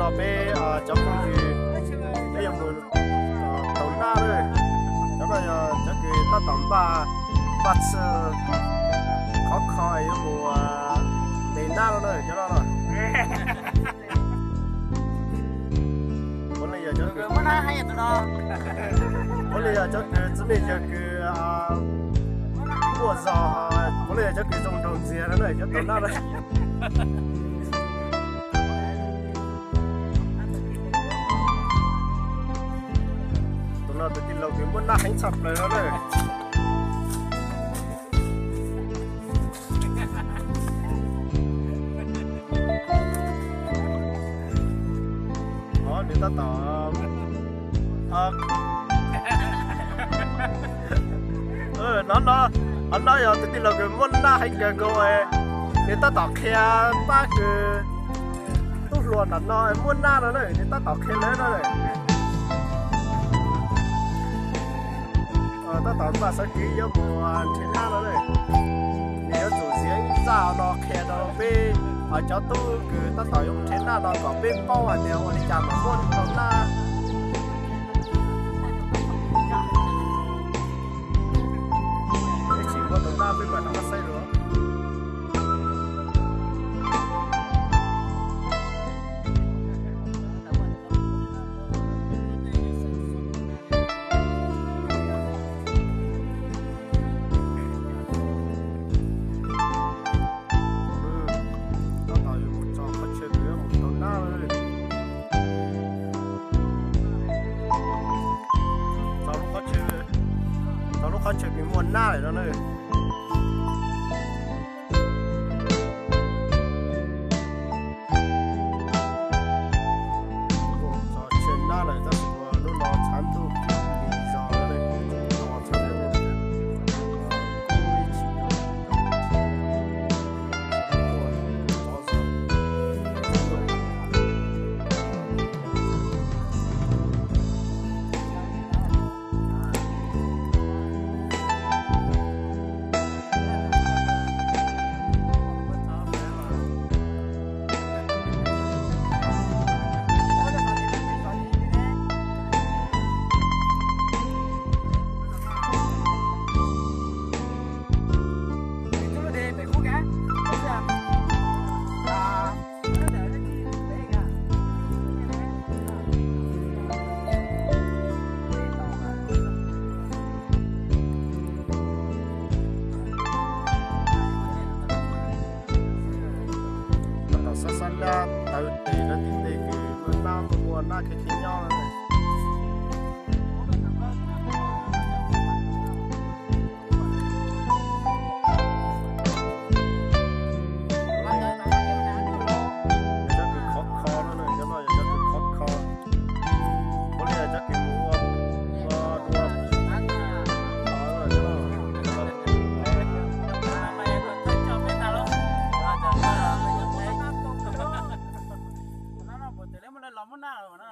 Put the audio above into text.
Peb cov phooj ywg, peb yuav mus taug naj lawm. Cov no yog cov kws tab tom npaj, npaj txhij khov kho yuav mus de naj no na, cov no na. Puav leej yog cov kws, puav leej yog cov kws txiv neej yawg kws muaj zog, puav leej yog cov kws zoo nraug ntxiag no na, cov taug naj na. Tus no tus tij laug kws muaj naj heev tshaj plaws no na. Nws tab tom, no, no yog tus tij laug kws muaj naj heev kawg nkaus, nws tab tom qhia pab kws tub hluas nram no muaj naj no na, nws tab tom qhia lawv no. Tab tom npaj xav kws yuav mus nrhiav naj no na. Nws yuav tsum ziav ib zaj no qhia rau peb cov tub kws tab tom yuav mus nrhiav naj no kom peb paub hais tias ua li cas mam muaj tau naj. Peb tsis muaj tau naj peb mam rov qab saib dua. Tab tom yuav mus txog qhov chaw kws yuav mus taug naj lawm. Txog lub qhov chaw kws muaj naj lawm no na. Txog chaw naj lawm tab sis lub no tshav ntuj lig zog lawm. Tab tom sab sab dab taw tes rau tim tej kws muaj nab muaj nab khiav khiav nyob. Yog cov kws khov kho no, cov no yog cov kws khov kho. Puav leej yog cov kws mus ua, ua dua. Los muab nab na.